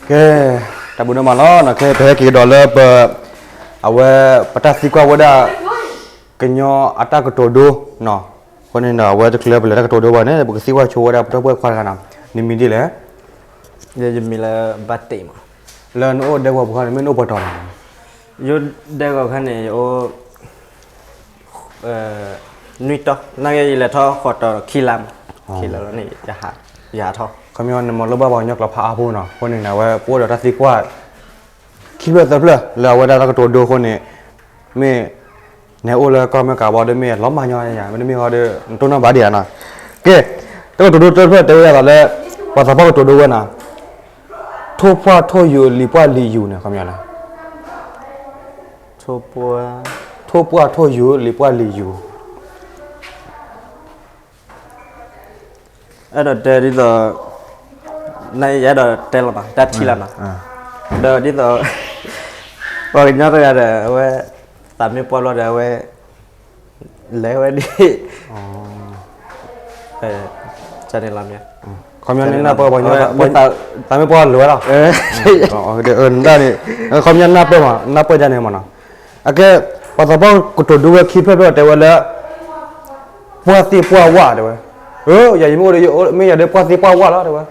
ကဲ, တၢ်ဘျုးဒိၣ်မးလီၤနီၤ. ခဲအံၤပဟဲက့ၤကဒီးလၢပ, အဝဲ, ပတၢ်သံကွၢ်ဝဲဒၣ် ကညီအတၢ်ကတိၤဒိနီၤ. အဃိန့ၣ်ဒီး အဝဲတချုးလၢပလဲၤတၢ်ကတိၤဒိဝဲန့ၣ် ပကသံကွၢ်ဆိဝဲဒၣ်ပဒီပုၢ်ဝဲၢ်ခွါတဂၤနီၤ. နမံၤဒ်လဲၣ်. ယမံၤလၢဘၣ်တ့ၢ်မး. လၢနအိၣ်ဒဲကဝီၤပူၤခါန့ၣ် မ့ၢ်နအိၣ်ပှဲၤတီၤလဲၣ်. ယအိၣ်ဒဲကဝီၤခါန့ၣ် ယအိၣ် နွံတီၤ, နာ်က့ယလဲၤထီၣ်ဃိးတီၤခံလါမး, ခံလါလီၤန့ၣ် ယဟးထီၣ်. ခီပညီ နမၤလိဘၣ်ပှၤကညီကျိာ်ဖးအါဖိနီၤ, အဃိန့ၣ် အဝဲပအိၣ်ဒီးတၢ်သံကွၢ် ခံဖျၢၣ်သၢဖျၢၣ် လၢအဝဲဒၣ်တၢ်ကတိၤဒိအဃိန့ၣ်, မ့ၢ် နဟဲအိၣ်လၢကီၢ်အမဲရကၤဘၣ်ဒီး မ့ၢ်လီၤမၢ်ညီယၤ, မ့တမ့ၢ်ဃီဒီး နတိၢ်နီၣ်ဘၣ်ဒံးဧါနီၤ. ကဲ, တၢ်ကတိၤဒိတဖျၢၣ်တဲဝဲဒၣ်လၢ ပှၤသးပှၢ်ကတိၤဒိဝဲနီၤ, ထိၣ်ပှၢ်ထိၣ်ယူၤ လံၤပှၢ်လံၤယူၤန့ၣ် ခီပညီလဲၣ်. ထိၣ်ပှၢ်ထိၣ်ယူၤ လံၤပှၢ်လံၤယူၤ. အဲၣ်ဒိးတဲဒ်သိး, နအဲၣ်ဒိးတဲလီၤနီၤ, တၢ်ထံၣ်လီၤနီၤ, ဒီးဒ်သိး ပှၤကညီတဂၤဒီး အဝဲ သးမ့ၢ်ပှၢ်ဘျီဒီး အဝဲ လဲၤဝဲဒ် န့ၣ်လီၤမး, ခီပညီန့ၣ်နၢ်ပၢၢ်ပှၤကညီ, သးမ့ၢ်ပှၢ်လၢာ်ဝဲလီၤ. န့ၣ်, ခီပညီနၢ်ပၢၢ်မး, နၢ်ပၢၢ်ဒ်န့ၣ်မးနီၤ. အကဲ, ပှၤသးပှၢ်ကတိၤဒိဝဲခံဖျၢၣ်ဖျၢၣ်တဲဝဲလၢ ပှၢ်သ့ၣ်ပှၢ်ဝၣ်တဲဝဲ, ယၤယမ့ၢ်အိၣ်ဒီး မ့ၢ်ယၤဒီးပှၢ်သ့ၣ်ပှၢ်ဝၣ်လီၤတဲဝဲ,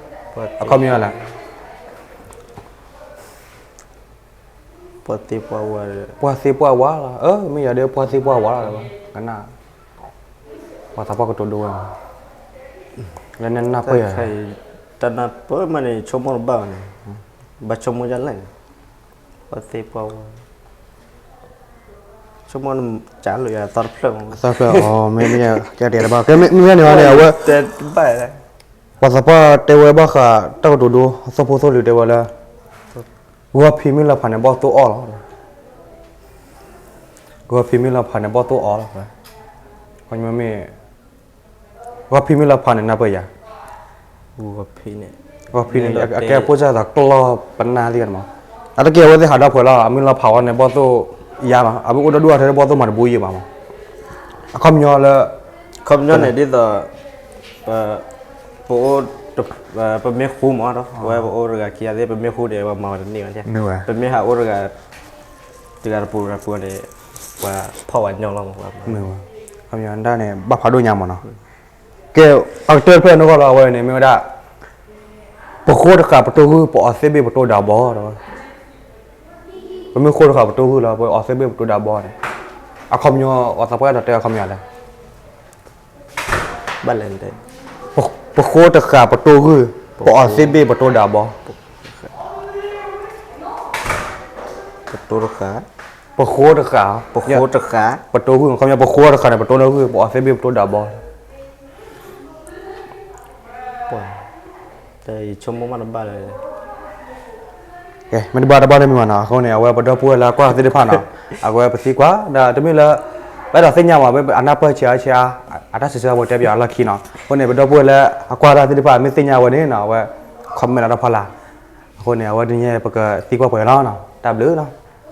အခီပညီလဲၣ်. ပှၢ်သ့ၣ်ပှၢ်ဝါ, ပှၢ်သ့ၣ်ပှၢ်ဝါလီၤ, မ့ၢ်ယၤဒီးပှၢ်သ့ၣ်ပှၢ်ဝါလီၤ, ကနၣ်, ပှၤသးပှၢ်ကတိၤဒိဝဲ, လၢနနၢ်ပၢၢ်ယၤ, တၢ်နၢ်ပၢၢ်မးန့ၣ် ဆိကမိၣ်တဘၣ်ဘၣ်န့ၣ်, ဘၣ်ဆိကမိၣ်ဒ်လဲၣ်န့ၣ်, ပှၢ်သ့ၣ်ပှၢ်ဝါ, ဆိကမိၣ်ကၢလိာ်ယၤသီတဖျၢၣ်, သီတဖျၢၣ်, မ့ၢ်, မ့ၢ်, ကဲတဲတဘၣ်, မ့ၢ်န့ၣ်န့ၣ် အဝဲ ပှၤသးပှၢ်တဲဝဲဘၣ်ဃးတၢ်ကတိၤဒိ အသီဖိသိလံၤတဲဝဲလၢ ဂီၤဖံးမ့ၢ်လီၤဖးန့ၣ် ဘီၣ်သိၣ်အီၣ်လီၤ, ဂီၤဖံးမ့ၢ်လီၤဖးန့ၣ် ဘီၣ်သိၣ်အီၣ်လီၤ, မ့ၢ်, ဂီၤဖံးမ့ၢ်လီၤဖးန့ၣ် နၢ်ပၢၢ်ယၤ, ဂီၤဖံးန့ၣ် အကဲပိၢ်စၢ်သးကျီၢ်ပနၢ်သ့ၣ်တမး, အတက့ၢ်အဝဲသ့ၣ်ဟးဒီဖှဲးလီၤ, အမ့ၢ်လီၤဖးဝဲန့ၣ် ဘီၣ်သိၣ်ယါလီၤ, အမ့ၢ်အိၣ်ဒီဒူၣ်အါထဲဘီၣ်သိၣ်မၤတဘိယံာ်ဘၣ်မး, အခီပညီလၢ ခီပညီန့ၣ်ဒ်သိး ပအိၣ်, ပမ့ၢ်ဃူမး, ပဝဲပအိၣ်တဂၤခံဂၤသ့ၣ် ပမ့ၢ်ဃူန့ၣ် ပှၤမၤဝဲတန့ၢ်ဘၣ်, ပမ့ၢ်ဟးအိၣ်တဂၤ, တဂၤတပူၤတဂၤပူၤန့ၣ်, ပှၤဖီၣ်ဝဲညီလီၤမး, မ့ၢ်ဝဲ, ခီပညီဒၣ်န့ၣ် ဘၣ်ဖးဒိၣ်ညါမးနီၤ, ကဲ, အကတၢၢ်တဖျၢၣ်န့ၣ်ဂီၢ်လီၤ အဝဲန့ၣ်မ့ၢ်ဝဲဒၣ် ပဃိတဃာ်ပတိၢ်ဂုၢ် ပအီသ့ၣ်ဘ့ၣ်ပတိၢ်ဒးဘီ, ပမ့ၢ်ဃိတဃာ်ပတိၢ်ဂုၢ်လီၤ ပအီသ့ၣ်ဘ့ၣ်ပတိၢ်ဒးဘီန့ၣ်, အခီပညီ ပှၤသးပှၢ်အဲၣ်ဒိးတဲအခီပညီလဲၣ်, ဘၣ်လဲၣ်, ပဃိတဃာ်ပတိၢ်ဂုၢ် ပအီသ့ၣ်ဘ့ၣ်ပတိၢ်ဒးဘီ, ပတိၢ်တဃာ်, ပဃိတဃာ်, ပဃိတဃာ်, ပတိၢ်ဂုၢ် ခီပညီ ပဃိတဃာ်န့ၣ် ပတိၢ်ဂုၢ် ပအီသ့ၣ်ဘ့ၣ်ပတိၢ်ဒးဘီ ပှၤ, တဆိကမိၣ်မးတဘၣ်လၢၤ, မ့ၢ်တဘၣ်တဘၣ်လၢမ့ၢ်မးနီၤ, အဃိန့ၣ် အဝဲပဒီပုၢ်ဝဲၢ်လၢအကွၢ်သ့ၣ်တဖၣ်နီၤ, အဝဲပသံကွၢ် ဒီးတမ့ၢ်လၢ ပအဲၣ်ဒိးသ့ၣ်ညါဘၣ်, အနၢ်ပၢၢ်ဆံးအါဆံးအါ, အတၢ်စံးဆၢဝဲတဲပၠးအလီၢ်ခံနီၤ, အဃိန့ၣ် ပဒီပုၢ်ဝဲၢ်လၢအကွၢ်တၢ်သ့ၣ်တဖၣ် မ့ၢ်သ့ၣ်ညါဝဲန့ၣ်နီၤ အဝဲ comment လၢတၢ်ဖီလာ်, အဃိန့ၣ် အဝဲတနံၤအံၤ ပကသံကွၢ်ပှဲၤလီၤနီၤ, တၢ်ဘျုးနီၤ.